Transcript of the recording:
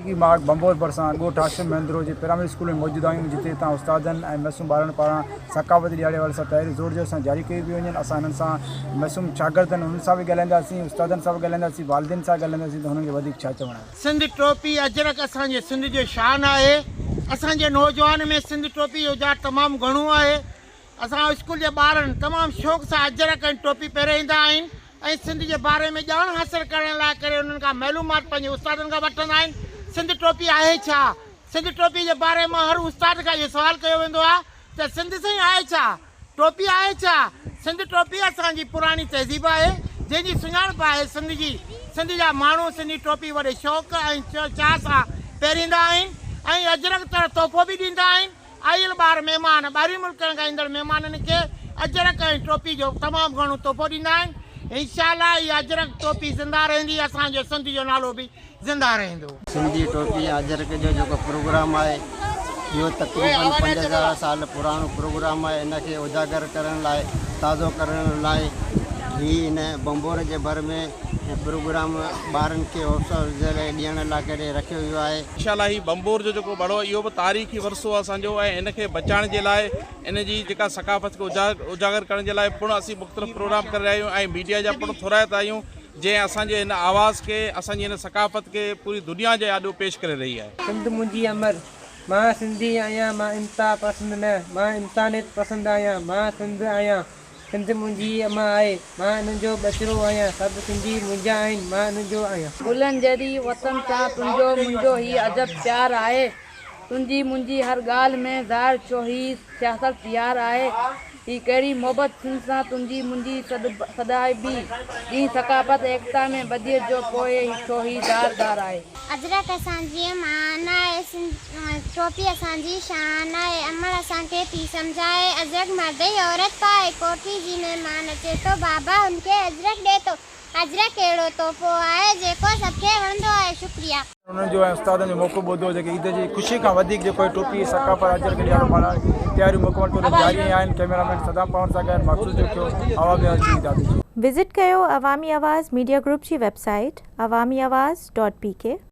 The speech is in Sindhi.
تاريخي ماڳ ڀنڀور ڀرسان ڳوٺ هاشم مهندرو جي پرائمري اسڪول ۾ موجود آهيون جتي هتان استادن ۽ معصوم ٻارڙن پاران ثقافتي ڏهاڙي حوالي سان تياريون زور زور سان جاري ڪيون پيون وڃن اسان هنن سان معصوم شاگردن انهن سان به ڳالهائينداسين استادن سان به ڳالهائينداسين والدين سان ڳالهائينداسين ته هنن کي وڌيڪ ڇا چوڻ آهي. سنڌ ٽوپي اجرڪ اسان جي سنڌ جو شان آهي اسان جي نوجوان ۾ سنڌ ٽوپي جو چاهه تمام گهڻو آهي اسان اسڪول جي ٻارن تمام شوق سان اجرڪ ۽ ٽوپي پهري ايندا آهن ۽ سنڌ جي باري ۾ ڄاڻ حاصل ڪرڻ لاء ڪري انهن کان معلومات پنهنجي استادن کان وٺندا آهن سنڌ ٽوپي آهي ڇا؟ سنڌ ٽوپي جي باري مان هر استاد کان اهو سوال ڪيو ويندو آهي ته سنڌ سائين آهي ڇا؟ ٽوپي آهي ڇا؟ سنڌ ٽوپي اسان جي پراڻي تهذيب آهي جنهن جي سڃاڻپ آهي سنڌ جي سنڌ جا ماڻهو سنڌي ٽوپي وڏي شوق ۽ چاهه سان پهريندا آهن ۽ اجرڪ طرح تحفو به ڏيندا آهن. آيل ٻاهر مهمان، ٻاهرين ملڪن کان ايندڙ مهمانن کي اجرڪ ۽ ٽوپي جو تمام گهڻو تحفو ڏيندا آهن. انشاء الله هي اجرڪ ٽوپي زنده رهندي اسان جو سنڌ جو نالو به زنده رهندو. سنڌي ٽوپي ۽ اجرڪ جو جيڪو پروگرام آهي اهو تقريبن 5000 سال پراڻو پروگرام آهي ان کي اجاگر ڪرڻ لاء تازو ڪرڻ لاء هي ان ڀنڀور جي ڀر ۾ پروگرام ٻارن کي حوصلو افزائي ڏيڻ لاء ڪري رکيو ويو آهي. انشاء الله هي ڀنڀور جو جيڪو ڀڙو آهي اهو به تاريخي ورثو آهي اسان جو ۽ ان کي بچائڻ جي لاء ان جي جيڪا ثقافت کي اجاگر ڪرڻ جي لاء پڻ اسين مختلف پروگرام ڪري رهيا آهيون ۽ ميڊيا جا پڻ ٿورائتا آهيون جنهن اسان جي هن آواز کي اسان جي هن ثقافت کي پوري دنيا جي آڏو پيش ڪري رهي آهي. سنڌ منهنجي امر، مان سنڌي آهيان مان انتها پسند نه، مان انسانيت پسند آهيان، مان سنڌ آهيان. سنڌ منهنجي امان آهي، مان ان جو ٻچڙو آهيان، سڀ سنڌي منهنجا آهن، مان انهن جو آهيان. گلن جهڙي وطن سان تنهنجو منهنجو هي عجب پيار آهي، تنهنجي منهنجي هر ڳالهه ۾ ظاهر ڇو هي سياست يار آهي، هي ڪهڙي محبت سنڌ سان تنهنجي منهنجي سڏائبي، ڏينهن ثقافت ايڪتا ۾ ٻڌيء جو پوء ڇو هي دار دار آهي. اجرڪ اسان جي مان آهي، ٽوپي اسان جي شان آهي، امڙ اسان کي ٿي سمجهائي، اجرڪ مرد ئي عورت پائي، ڪوٺي جي مهمان اچي ٿو، بابا هن کي اجرڪ ڏي ٿو، اجرڪ اهڙو تحفو آهي، جيڪو سڀ کي وڻندو آهي، شڪريا. انهن جو ۽ استادن جو موقعو ٻڌو جيڪي عيد جي خوشي کان وڌيڪ جيڪو هي ٽوپي ثقافت اجرڪ ڏيهاڙو ملهائڻ جون تياريون مڪمل طور تي جاري آهن ڪئميرا مين صدام پنهور سان گڏ مقصود جوکيو عوامي آواز ٽي وي دادو. وزٽ ڪيو عوامي آواز ميڊيا گروپ جي web site Awami Awaz dot P K.